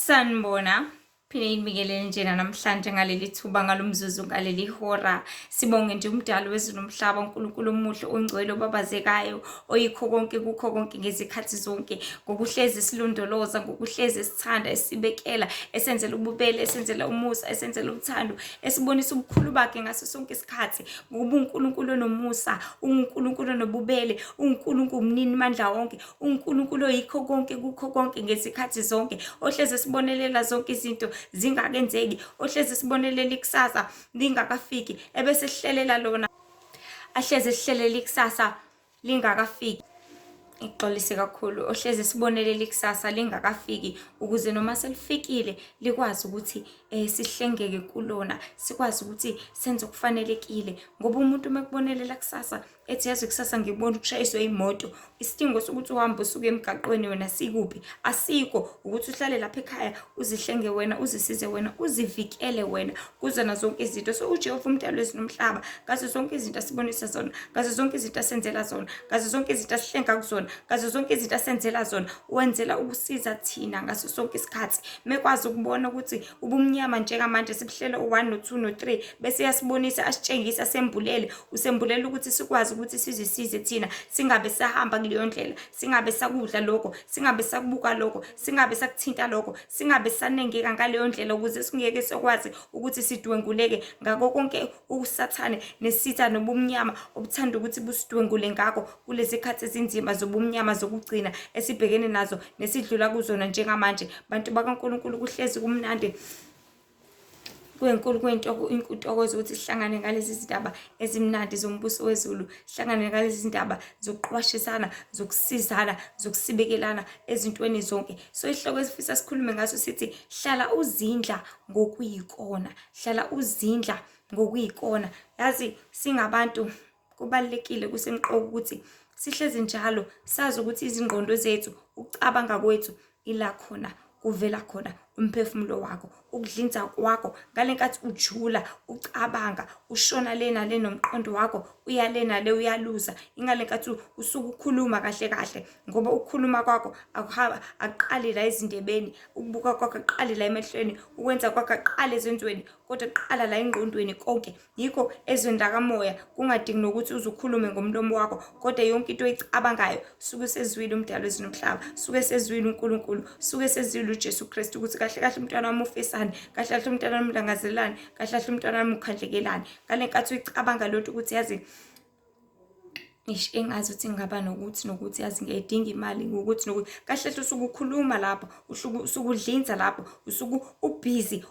Sanibona. Phinde ngibingelele njena namhlanje ngaleli thuba, ngalomzuzu, ngaleli hora. Sibonge nje umdali wezulu nomhlaba, uNkulunkulu omuhle, ongcwele, obabazekayo, oyikho konke kukho konke ngezikhathi zonke, ngokuhlezi silondoloza, ngokuhlezi esithanda, esibekela, esenzela ububele, esenzela umusa, esenzela uthando, esibonisa ubukhulu bakhe ngaso sonke isikhathi, ngokuba uNkulunkulu onomusa, unguNkulunkulu onobubele, uNkulunkulu umnini mandla wonke, uNkulunkulu oyikho konke kukho konke ngezikhathi zonke, ohleze esibonelela zonke izinto zingakenzeki, ohleze esibonelela ikusasa lingakafiki, ebese sihlelela lona, ahleze sihlelela ikusasa lingakafiki. Ngixolise kakhulu, ohleze sibonelela ikusasa lingakafiki ukuze noma selifikile likwazi ukuthi sihlengeke kulona, sikwazi ukuthi senze okufanelekile, ngoba umuntu uma ekubonelela kusasa ethi yazi kusasa ngibona ukushayiswa imoto, isidingo sokuthi uhambe usuke emgaqweni wena sikuphi? Asikho. Ukuthi uhlale lapha ekhaya uzihlenge wena, uzisize wena, uzivikele wena kuzona zonke izinto. So uJehova umdali wezulu nomhlaba, ngazo zonke izinto asibonisa zona, ngazo zonke izinto asenzela zona, ngazo zonke izinto asihlenga kuzona, ngazo zonke izinto asenzela zona, wenzela ukusiza thina ngaso sonke isikhathi. Mekwazi ukubona ukuthi ubumnyama njengamanje sibuhlele u-1 no-2 no-3, bese yasibonisa, asitshengisa, asembulele, usembulela ukuthi sikwazi ukuthi sizisize thina, singabe sahamba kuleyo ndlela, singabe sakudla lokho, singabe sakubuka lokho, singabe sakuthinta lokho, singabe sanengeka ngaleyo ndlela, ukuze singeke sikwazi ukuthi sidwenguleke ngako konke usathane nesitha nobumnyama obuthanda ukuthi busidwengule ngakho kulezi khathi ezinzima zobumnyama zokugcina esibhekene nazo nesidlula kuzona njengamanje. Bantu bakaNkulunkulu, kuhlezi kumnandi, kwenkulu intokozo ukuthi sihlangane ngalezi zindaba ezimnandi zombuso wezulu, sihlangane ngalezi zindaba zokuqwashisana, zokusizana, zokusibekelana ezintweni zonke. So isihloko esifisa sikhulume ngaso sithi hlala uzindla ngokuyikona, hlala uzindla ngokuyikona. Yazi singabantu kubalulekile, kusemqoka ukuthi sihlezi njalo sazi ukuthi izingqondo zethu, ukucabanga kwethu, ila khona kuvela khona umphefumulo wakho, ukudlinza kwakho ngale nkathi ujula ucabanga, ushona le nale nomqondo wakho, uya le nale, uyaluza. Ingale nkathi usuke ukhuluma kahle kahle, ngoba ukukhuluma kwakho akuqali la ezindebeni, ukubuka kwakho akuqali la emehlweni, ukwenza kwakho akuqali ezenzweni, kodwa kuqala la engqondweni konke. Yikho ezweni lakamoya kungadingi nokuthi uze ukhulume ngomlomo wakho, kodwa yonke into oyicabangayo suke sezwile umdali wezulu nomhlaba, suke sezwile uNkulunkulu, suke sezwile uJesu Kristu ukuthi kahle kahle umntwana wami ufisani, kahle kahle umntwana wami ulangazelelani, kahle kahle umntwana wami ukhandlekelani. Ngale nkathi uyicabanga lento ukuthi yazi eish engazi ukuthi ngingaba nokuthi nokuthi, yazi ngiyayidinga imali ngokuthi nokuthi, kahle kahle usuke ukhuluma lapho, usuke udlinza lapho, usuke ubhizi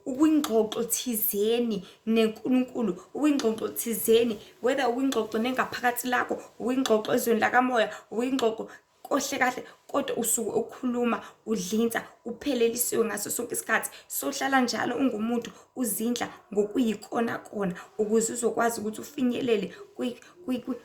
ukwingxoxo thizeni neNkulunkulu, ukwingxoxo thizeni, whether ukwingxoxo nengaphakathi lakho, ukwingxoxo ezweni lakamoya, ukwingxoxo kohle kahle, kodwa usuke ukhuluma, udlinza, uphelelisiwe ngaso sonke isikhathi. Sohlala njalo ungumuntu uzindla ngokuyikona kona ukuze uzokwazi ukuthi ufinyelele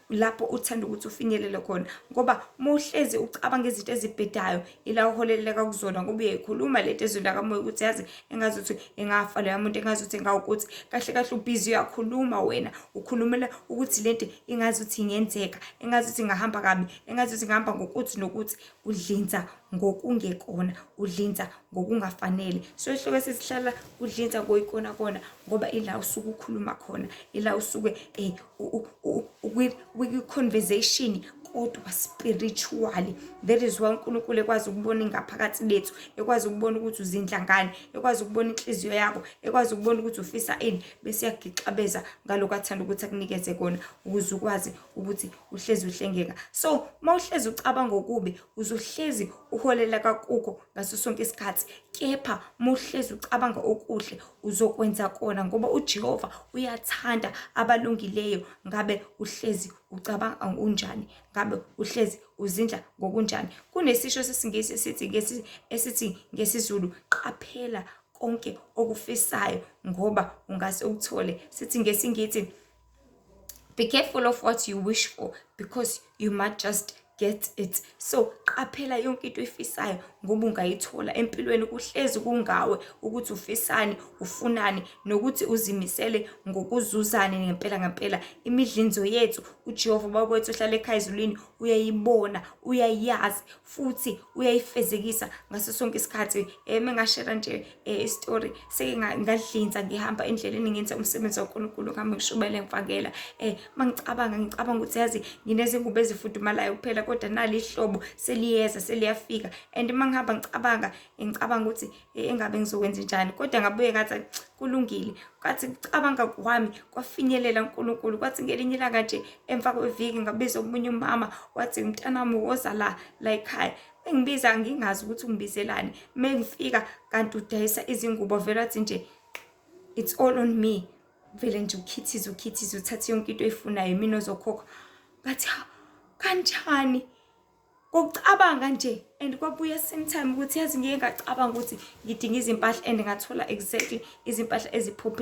lapho uthanda ukuthi ufinyelele khona, ngoba uma uhlezi ucabanga izinto ezibhedayo ila uholeleka kuzona, ngoba uyayikhuluma lento ezweni lakamoya ukuthi yazi engazuthi engafa leya muntu, engazuthi engawukuthi, kahle kahle ubhizi uyakhuluma wena, ukhulumela ukuthi lento ingazuthi ingenzeka, engazuthi ingahamba kabi, engazuthi ingahamba ngokuthi nokuthi, udlinza ngokungekona, udlinza ngokungafanele. So isihloko sesihlala udlinza ngoyikona kona, ngoba ila usuke ukhuluma khona, ila usuke ukwi-conversation kodwa spiritually. That is why uNkulunkulu ekwazi ukubona ingaphakathi lethu, ekwazi ukubona ukuthi uzindla ngani, ekwazi ukubona inhliziyo yakho, ekwazi ukubona ukuthi ufisa ini, bese uyagixabeza ngalokho athanda ukuthi akunikeze kona ukuze ukwazi ukuthi uhlezi uhlengeka. So uma uhlezi ucabanga okubi, uzohlezi uholeleka kukho ngaso sonke isikhathi, kepha uma uhlezi ucabanga okuhle uzokwenza kona, ngoba uJehova uyathanda abalungileyo. Ngabe uhlezi ucabanga unjani? Ngabe uhlezi uzindla ngokunjani? Kunesisho sesiNgisi esithi ngesiZulu, qaphela konke okufisayo ngoba ungase ukuthole. Sithi ngesiNgisi, be careful of what you wish for because you might just get it. So qaphela yonke into oyifisayo Ngoba ungayithola empilweni kuhlezi kungawe ukuthi ufisani, ufunani, nokuthi uzimisele ngokuzuzani ngempela ngempela. Imidlinzo yethu uJehova uBaba wethu ohlala ekhaya ezulwini uyayibona, uyayazi futhi uyayifezekisa ngaso sonke isikhathi. Mengashera nje isitori, seke ngadlinza ngihamba endleleni ngenza umsebenzi kaNkulunkulu, ngihamba ngishumayela ngifakela. Mangicabanga ngicabanga ukuthi yazi nginezingubo ezifudumalayo kuphela, kodwa nali ihlobo seliyeza, seliyafika. And mangihamba ngicabanga ngicabanga ukuthi engabe ngizokwenza njani, kodwa ngabuye ngathi kulungile. Kwathi kucabanga kwami kwafinyelela uNkulunkulu. Kwathi ngelinye ilanga nje emva kweviki ngabiza omunye umama, wathi, "Mntanami, woza la ekhaya." Engibiza ngingazi ukuthi ungibizelani. Mengifika kanti udayisa izingubo. Vele wathi nje, "It's all on me, vele nje ukhithize, ukhithize, uthathe yonke into oyifunayo, mina ozokhokha." Ngathi, "Kanjani?" Ngokucabanga nje, and kwabuya same time ukuthi yazi ngike ngacabanga ukuthi ngidinga izimpahla, and ngathola exactly izimpahla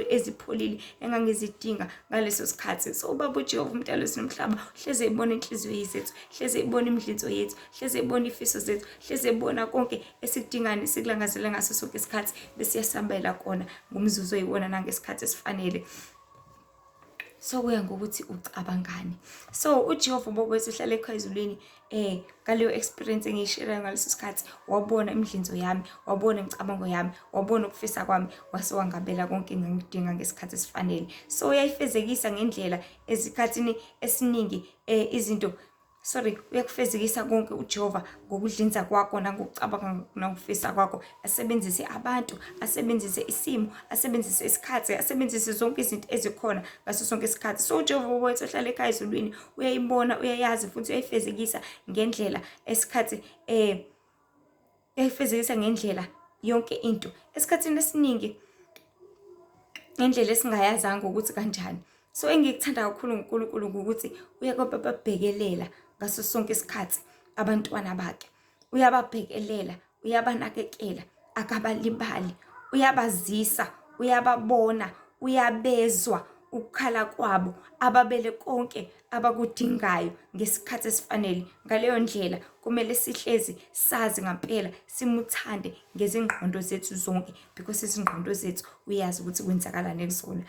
ezipholile engangizidinga ngaleso sikhathi. So uBaba uJehova umdali wesinomhlaba hleze ebona inhliziyo zethu, hleze ebona imidlinzo yethu, hleze ebona ifiso zethu, hleze ebona konke esikudingayo nesikulangazelela ngaso sonke isikhathi, bese iyasabela kona ngomzuzu oyiwona nangesikhathi esifanele. So kuya ngokuthi ucabangani. So uJehova uBaba wethu uhlala ekhaya ezulwini, ngaleyo experience engiyisherayo ngaleso sikhathi, wabona imidlinzo yami, wabona imicabango yami, wabona ukufisa kwami, wase wangabela konke engangidinga ngesikhathi esifanele. So uyayifezekisa ngendlela ezikhathini esiningi izinto, sorry, uyakufezekisa konke uJehova ngokudlinza kwakho nangokucabanga nangokufisa kwakho. Asebenzise abantu, asebenzise isimo, asebenzise isikhathi, asebenzise zonke izinto ezikhona ngaso sonke isikhathi. So uJehova wethu ohlala ekhaya ezulwini uyayibona, uyayazi futhi uyayifezekisa ngendlela esikhathi uyayifezekisa ngendlela yonke into esikhathini esiningi ngendlela esingayazanga ukuthi kanjani. So engikuthanda kakhulu ngoNkulunkulu ukuthi uyakubabhekelela ngaso sonke isikhathi abantwana bakhe, uyababhekelela, uyabanakekela, akabalibali, uyabazisa, uyababona, uyabezwa ukukhala kwabo, ababele konke abakudingayo ngesikhathi esifanele. Ngaleyo ndlela kumele sihlezi sazi ngampela, simuthande ngezingqondo zethu zonke, because izingqondo zethu uyazi ukuthi kwenzakalani kuzona,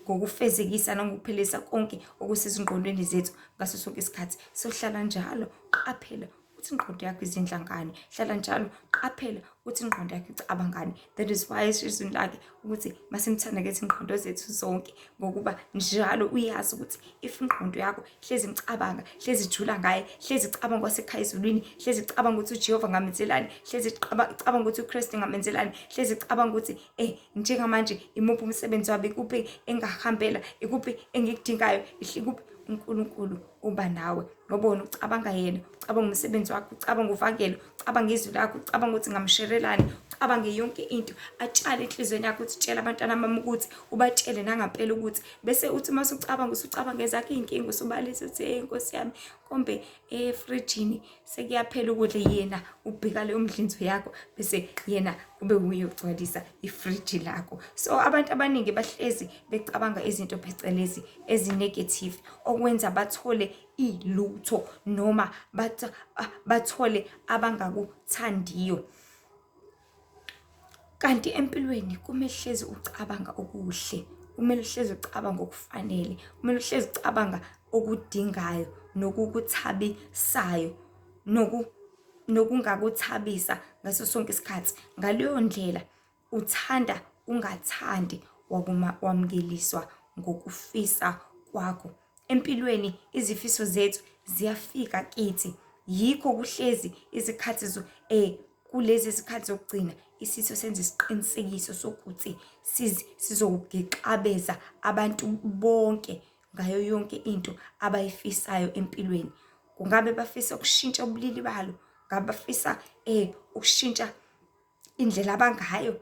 ngokufezekisa nangokuphelisa konke okusezingqondweni zethu ngaso sonke isikhathi. Sohlala njalo qaphela ukuthi ingqondo yakho izindla ngani, hlala njalo qaphela ukuthi ingqondo yakho icabangani. That is why esizwini lakhe ukuthi masimthanda ngezingqondo zethu zonke, ngokuba njalo uyazi ukuthi if ingqondo yakho hlezi imcabanga, hlezi ijula ngaye, hlezi icabanga kwasekhaya ezulwini, hlezi icabanga ukuthi uJehova ngamenzelani, hlezi icabanga ukuthi uKristu ngamenzelani, hlezi icabanga ukuthi njengamanje imuphi umsebenzi wabo, ikuphi engahambela, ikuphi engikudingayo, ikuphi, uNkulunkulu uba nawe, ngoba wena ucabanga yena, ucabanga umsebenzi wakhe, ucabanga uvangelo, ucabanga izwi lakho, ucabanga ukuthi ngamsherelani, ucabange yonke into, atshale enhliziyweni yakho ukuthi tshela abantwana bami ukuthi ubatshele nangampela ukuthi, bese uthi uma usucabanga usucabanga ezakho iy'nkinga, usubalisa uthi, "Hey Nkosi yami, kombe efrijini sekuyaphela ukudla." Yena ubheka leyo mdlinzo yakho, bese yena kube wuye ugcwalisa ifriji lakho. So abantu abaningi bahlezi becabanga izinto phecelezi ezi-negative, okwenza bathole ilutho noma bathole abangakuthandiyo. Kanti empilweni kumele hlezi ucabanga okuhle, kumele uhlezi ucabanga okufanele, kumele uhlezi ucabanga okudingayo nokukuthabisayo nokungakuthabisa ngaso sonke isikhathi. Ngaleyo ndlela uthanda ungathandi wamukeliswa ngokufisa kwakho. Empilweni izifiso zethu ziyafika kithi, yikho kuhlezi izikhathi kulezi zikhathi zokugcina isitho senza isiqinisekiso sokuthi sizokugixabeza abantu bonke ngayo yonke into abayifisayo empilweni. Kungabe bafisa ukushintsha ubulili balo, ngabe bafisa ukushintsha indlela abangayo,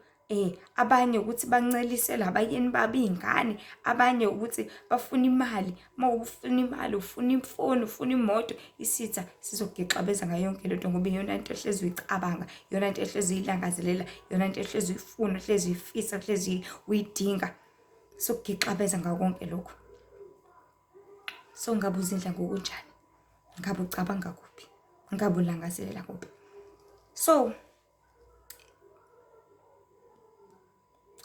abanye ukuthi bancelisele abayeni babo iy'ngane, abanye ukuthi bafuna imali. Uma ufuna imali, ufuna ifoni, ufuna imoto, isitha sizokugixabeza ngayo yonke lento, ngoba iyona nto ohlezi uyicabanga, iyona nto ohlezi uyilangazelela, iyona nto ohlezi uyifuna, ohlezi uyifisa, ohlezi uyidinga. Sokugixabeza ngako konke lokho. So ngabe uzindla ngokunjani? Ngabe ucabanga kuphi? Ngabe ulangazelela kuphi? So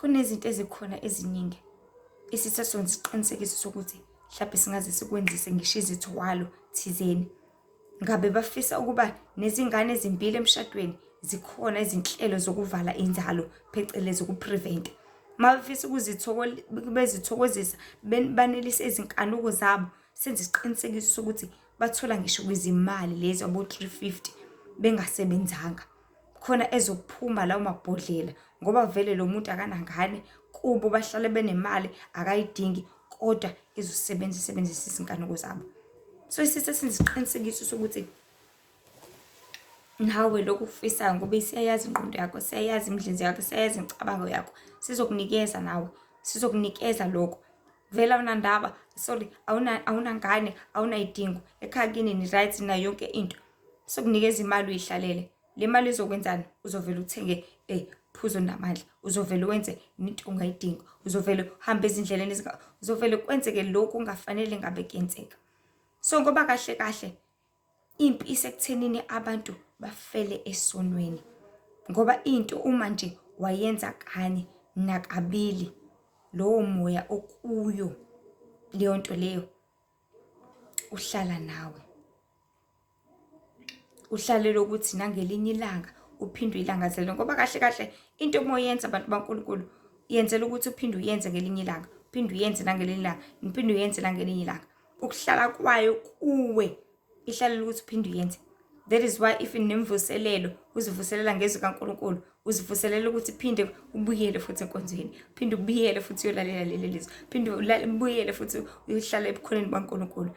Kunezinto ezikhona eziningi isitha sona isiqinisekiso sokuthi mhlawumbe singaze sikwenzise ngisho izithwalo thizeni. Ngabe bafisa ukuba nezingane ezimbili emshadweni, zikhona izinhlelo zokuvala inzalo phecelezi uku-prevent-a. Uma befisa bezithokozisa banelise izinkanuko zabo, senze isiqinisekiso sokuthi bathola ngisho kwizimali lezi abo-350 bengasebenzanga. Khona ezokuphuma lawo mabhodlela ngoba vele lo muntu akanangane, kubo bahlale benemali akayidingi kodwa izosebenza isebenzise izinkanuko zabo. So isitha senza isiqinisekiso sokuthi nawe lokhu okufisayo ngoba siyayazi ingqondo yakho, siyayazi imidlinzo yakho, siyayazi imicabango yakho, sizokunikeza nawe, sizokunikeza lokho. Vele awunandaba, sorry, awunangane, awunayidingo, ekhaya kini ni-right nayo yonke into. Sokunikeza imali uyihlalele. Le mali izokwenzani? Uzovele uthenge phuzo namandla, uzovele wenze into ongayidingi, uzovele uhambe ezindleleni, uzovele kwenzeke lokhu ongafanele ngabe kuyenzeka. So ngoba kahle kahle impi isekuthenini abantu bafele esonweni, ngoba into uma nje wayenza kanye nakabili, lowo moya okuyo leyo nto leyo uhlala nawe, uhlalele ukuthi nangelinye ilanga uphinde uyilangazelele. Ngoba kahle kahle into uma uyenza bantu baNkulunkulu, yenzela ukuthi uphinde uyenze ngelinye ilanga, uphinde uyenze nangelinye ilanga, uphinde uyenze nangelinye ilanga. Ukuhlala kwayo kuwe ihlalela ukuthi uphinde uyenze. That is why if nemvuselelo uzivuselela ngezwi kaNkulunkulu, uzivuselela ukuthi phinde ubuyele futhi enkonzweni, phinde ubuyele futhi uyolalela leli lizwi, phinde ubuyele futhi uyohlala ebukhoneni bukaNkulunkulu.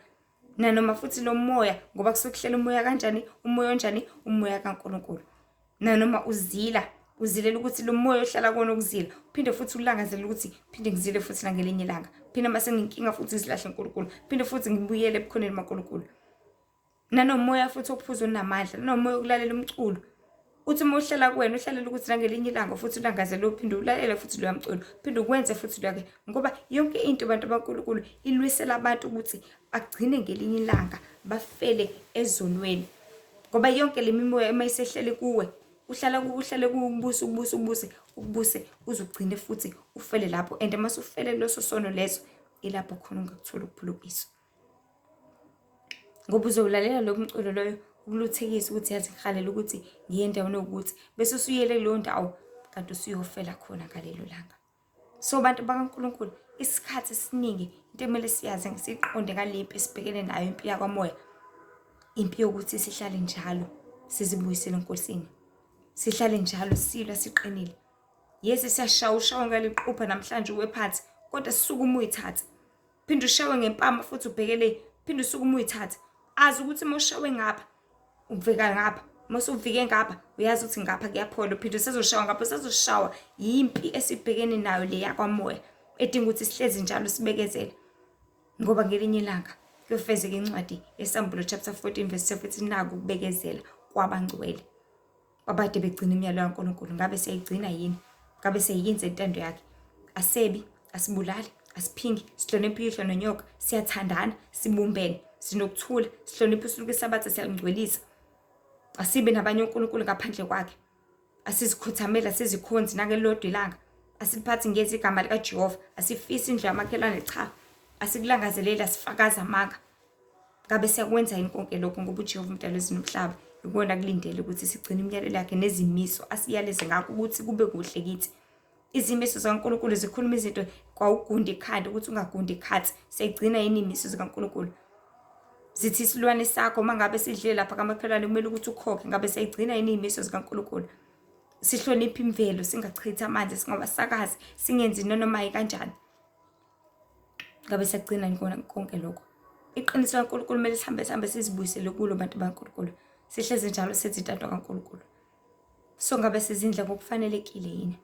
Nanoma futhi lo moya, ngoba kusuke kuhlela umoya kanjani, umoya onjani, umoya kaNkulunkulu. Nanoma uzila, uzilela ukuthi lo moya ohlala kuwona ukuzila, uphinde futhi ulangazelele ukuthi phinde ngizile futhi nangelinye ilanga, phinde uma senginenkinga futhi ngizilahle uNkulunkulu, phinde futhi ngibuyele ebukhoneni bukaNkulunkulu. Nanomoya futhi okuphuza onamandla, nanomoya okulalela umculo. Uthi uma uhlala kuwena uhlalela ukuthi nangelinye ilanga futhi ulangazelele uphinde ulalele futhi loya mculo, uphinde ukwenze futhi loya, ngoba yonke into bantu baNkulunkulu ilwisela abantu ukuthi bagcine ngelinye ilanga bafele ezonweni. Ngoba yonke le mimoya uma isehlele kuwe, uhlala uhlale kuwukubusa ukubuse ukubuse ukubuse uze ugcine futhi ufele lapho. And uma usufele kuleso sono leso, ilapho khona ungakuthola ukuphulukiswa. Ngoba uzowulalela lo mculo loyo ukuluthekisa ukuthi yazi ngihalela ukuthi ngiye endaweni ewukuthi, bese usuyele kuleyo ndawo kanti usuyofela khona ngalelo langa. So bantu bakaNkulunkulu, isikhathi esiningi into ekumele siyazi siyiqonde ngale mpi esibhekene nayo, impi yakwamoya, impi yokuthi sihlale njalo sizibuyisele eNkosini, sihlale njalo silwa siqinile. Yes, siyashawa ushawa ngaliqupha namhlanje uwe phansi, kodwa sisukume uyithathe. Phinde ushawe ngempama futhi ubhekele, phinde usukume uyithathe. Azi ukuthi uma ushawe ngapha uvika ngapha, uma usuvike ngapha uyazi ukuthi ngapha kuyaphola, uphinde usezoshawa ngapha, usezoshawa. Yimpi esibhekene nayo le yakwamoya edinga ukuthi sihlezi njalo sibekezele, ngoba ngelinye ilanga kuyofezeka incwadi yeSambulo chapter 14 verse 7 ethi naku ukubekezela kwabangcwele babade begcina imiyalo kaNkulunkulu. Ngabe siyayigcina yini? Ngabe siyayenza intando yakhe? Asebi, asibulali, asiphingi, sihlonipha uyihlo nonyoka, siyathandana, sibumbene, sinokuthula, sihlonipha usuku lweSabatha, siyalungcwelisa. Asibe nabanye onkulunkulu ngaphandle kwakhe. Asizikhothameli, asizikhonzi nangelilodwa ilanga. Asiliphathi ngeze igama likaJehova, asifisi indlu yamakhelwane, cha. Asikulangazeleli, asifakazi amanga. Ngabe siyakwenza yini konke lokhu? Ngoba uJehova uMdali wezulu nomhlaba ikona kulindele ukuthi sigcine imiyalelo yakhe nezimiso asiyaleze ngakho ukuthi kube kuhle kithi. Izimiso zikaNkulunkulu zikhuluma izinto kwawugunda ikhanda ukuthi ungagundi ikhathi. Siyayigcina yini imiso zikaNkulunkulu? Zithi isilwane sakho uma ngabe sidlile lapha kamakhelwane kumele ukuthi ukhokhe. Ngabe siyayigcina yini imiso zikaNkulunkulu? Sihloniphe imvelo, singachithi amanzi, singawasakazi, singenzi nanoma yikanjani. Ngabe siyagcina yini konke lokho? Iqiniso likaNkulunkulu kumele sihambe sihambe sizibuyisele kulo bantu bakaNkulunkulu. Sihlezi njalo senze intando kaNkulunkulu. So ngabe sizindla ngokufanelekile yini?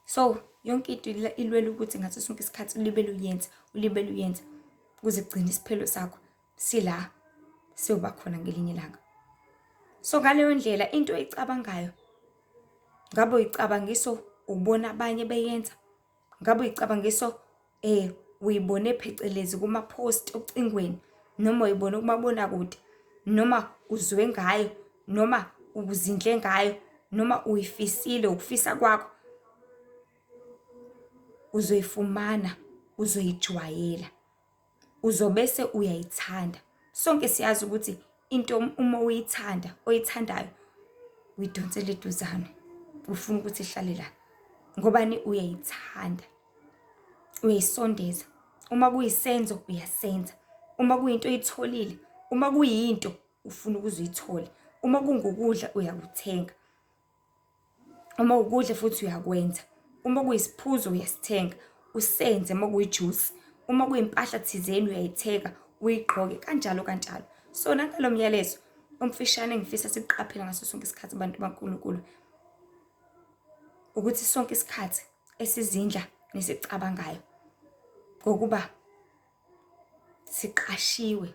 So yonke into ilwela ukuthi ngaso sonke isikhathi ulibele uyenze, ulibele uyenze kuze kugcine isiphelo sakho sila siyoba khona ngelinye ilanga. So ngaleyo ndlela into oyicabangayo ngabe uyicabangiso ubona abanye beyenza, ngabe uyicabangiso uyibone phecelezi kuma-post ocingweni, noma uyibone kumabonakude, noma uzwe ngayo, noma uzindle ngayo. noma uyifisile ukufisa kwakho, uzoyifumana, uzoyijwayela, uzobese uyayithanda. Sonke siyazi ukuthi into uma uyithanda, oyithandayo uyidonsela eduzane, ufuna ukuthi ihlale la ngobani? Uyayithanda, uyayisondeza. Uma kuyisenzo uyasenza, uma kuyinto oyitholile, uma kuyinto ufuna ukuze uyithole, uma kungukudla uyakuthenga, uma ukudla futhi uyakwenza, uma kuyisiphuzo uyasithenga usenze, uma kuyijusi, uma kuyimpahla thizeni uyayithenga uyigqoke, kanjalo kanjalo. So nangalo myalezo omfishane engifisa sikuqaphele ngaso sonke isikhathi abantu baNkulunkulu, ukuthi sonke isikhathi esizindla nesicabangayo ngokuba siqashiwe,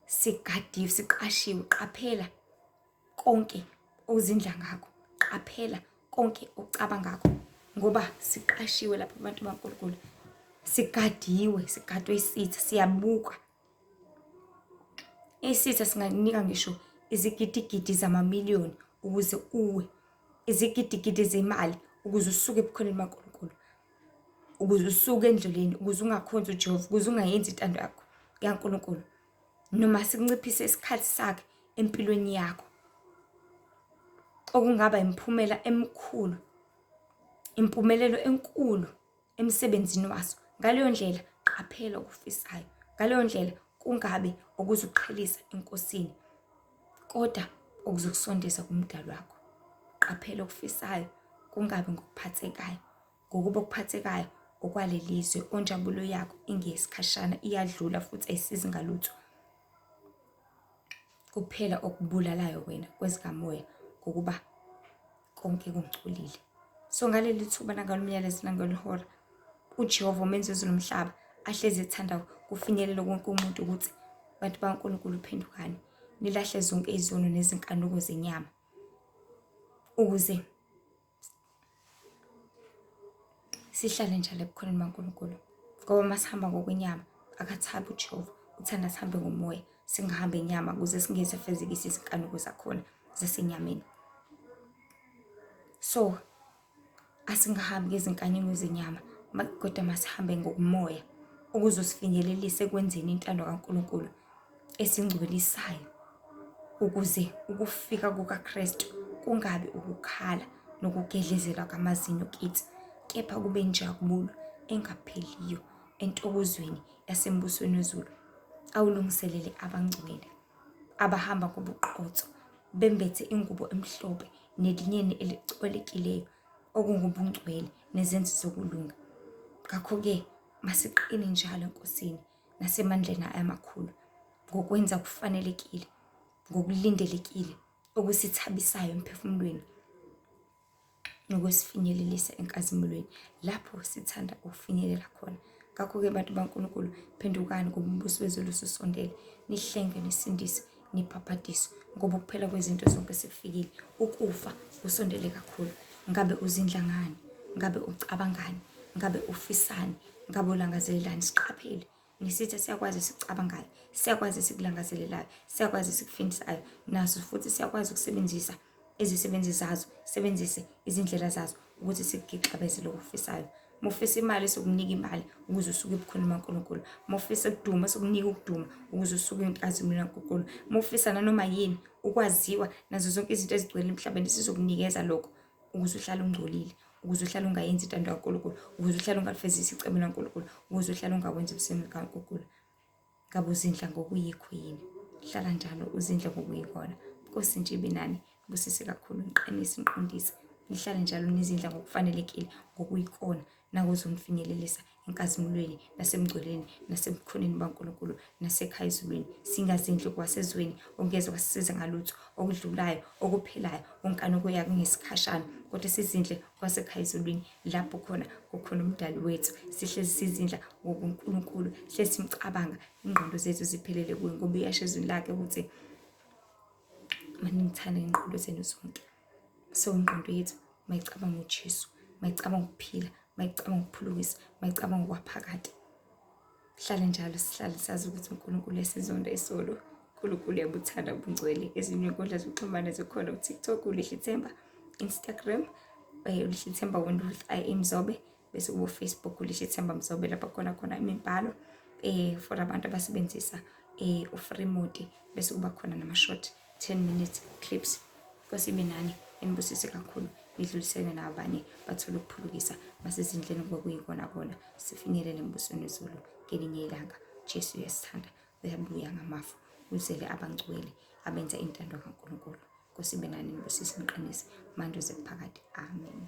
sigadiwe, siqashiwe. Qaphela konke ozindla ngakho, qaphela konke ocabangakho, ngoba siqashiwe lapha abantu baNkulunkulu, sigadiwe, sigadwe isitha, siyabuka. Isitha singakunika ngisho izigidigidi zamamiliyoni ukuze uwe, izigidigidi zemali ukuze usuke ebukhoneni baNkulunkulu, ukuze usuke endleleni, ukuze ungakhonzi uJehova, ukuze ungayenzi intando yakho yaNkulunkulu, noma sikunciphise isikhathi sakhe empilweni yakho, okungaba imiphumela emikhulu, impumelelo enkulu emsebenzini waso. Ngaleyo ndlela qaphela okufisayo, ngaleyo ndlela kungabe okuzoqhelisa eNkosini, kodwa okuzokusondeza kuMdali wakho. Qaphela okufisayo, kungabi ngokuphathekayo, ngokuba okuphathekayo okwalelizwe, onjabulo yakho ingeyesikhashana, iyadlula futhi ayisizi ngalutho. Kuphela okubulalayo wena kwezikamoya, ngokuba konke kungcolile. So ngaleli thuba nangalo myalezo nangalo hora, uJehova umenzi wezulu nomhlaba ahlezi ethanda kufinyelele wonke umuntu ukuthi bantu bakaNkulunkulu phendukani, nilahle zonke izono nezinkanuko zenyama, ukuze sihlale njalo ebukhoneni baNkulunkulu. Ngoba uma sihamba ngokwenyama akathabi uJehova, uthanda sihambe ngomoya, singahambi enyama, ukuze singeze sifezekise izinkanuko zakhona zasenyameni. So asingahambi ngezinkanuko zenyama, kodwa masihambe ngokumoya, ukuzosifinyelelisa ekwenzeni intando kaNkulunkulu esingcwelisayo, ukuze ukufika kukaKristu kungabi ukukhala nokugedlezela kwamazinyo kithi, kepha kube injabulo engapheliyo entokozweni yasembusweni wezulu awulungiselele abangcwele abahamba ngobuqotho, bembethe ingubo emhlophe nelineni elicolekileyo, okungubungcwele nezenzo zokulunga. Ngakho-ke masiqine njalo eNkosini nasemandleni amakhulu, ngokwenza okufanelekile, ngokulindelekile, okusithabisayo emphefumulweni, nokusifinyelelisa enkazimulweni lapho sithanda ukufinyelela khona. Ngakho-ke bantu baNkulunkulu, phendukani, ngoba umbuso wezulu ususondele. Nihlenge, nisindiswe, nibhabhadiswe, ngoba ukuphela kwezinto zonke sekufikile. Ukufa kusondele kakhulu. Ngabe uzindla ngani? Ngabe ucabangani? Ngabe ufisani? Ngabe ulangazelelani? Siqaphele. Nesitha siyakwazi esikucabangayo, siyakwazi esikulangazelelayo, siyakwazi esikufindisayo, naso futhi siyakwazi ukusebenzisa izisebenzi zazo, sebenzise izindlela zazo ukuthi sikugixabeze lokhu okufisayo. Uma ufisa imali, sokunika imali ukuze usuke ebukhoneni baNkulunkulu. Uma ufisa ukuduma, sokunika ukuduma ukuze usuke enkazimulweni kaNkulunkulu. Uma ufisa nanoma yini, ukwaziwa nazo zonke izinto ezigcwele emhlabeni, sizokunikeza lokho ukuze uhlale ungcolile, ukuze uhlale ungayenzi intando kaNkulunkulu, ukuze uhlale ungalifezisi icebo laNkulunkulu, ukuze uhlale ungawenzi umsebenzi kaNkulunkulu. Ngabe uzindla ngokuyikho yini? Hlala njalo uzindle ngokuyikona. Nkosi nje ibe nani, busise kakhulu, niqinise, niqondise, nihlale njalo nizindla ngokufanelekile, ngokuyikona, nakuzonifinyelelisa enkazimulweni nasemngcweleni nasebukhoneni baNkulunkulu nasekhaya ezulwini. Singazindli kwasezweni okungeze kwasisiza ngalutho, okudlulayo, okuphelayo, onkanuko yako ngesikhashana, kodwa sizindle kwasekhaya ezulwini lapho khona kukhona uMdali wethu. Sihlezi sizindla ngokuNkulunkulu, sihlezi simcabanga, ingqondo zethu ziphelele kuye, ngoba uyasho ezwini lakhe ukuthi maningithande ngey'ngqondo zenu zonke. So ingqondo yethu mayicabanga uJesu, mayicabanga ukuphila, mayicabanga ukuphulukisa, mayicabanga okwaphakade. Hlale njalo sihlale sazi ukuthi uNkulunkulu uyasizonda isono. uNkulunkulu uyabuthanda ubungcwele. Ezinye iy'nkundla zokuxhumana zikhona ku-TikTok, uLihle Themba. Instagram uLihlethemba Wentworth I Mzobe, bese kubo Facebook uLihlethemba Mzobe, lapho khona khona imibhalo for abantu abasebenzisa u-free mode, bese kuba khona nama short 10 minute clips. Nkosi ibe nani, inibusise kakhulu, nidlulisele nabanye bathole ukuphulukisa basezindleni kuba kuyikona kona sifinyelele embusweni wezulu ngelinye ilanga. Jesu uyasithanda, uyabuya ngamafu, uzele abangcwele abenza intando kaNkulunkulu. Nkosi ibe nani, nibusise, niqinise manje kuze kuphakade. Amen.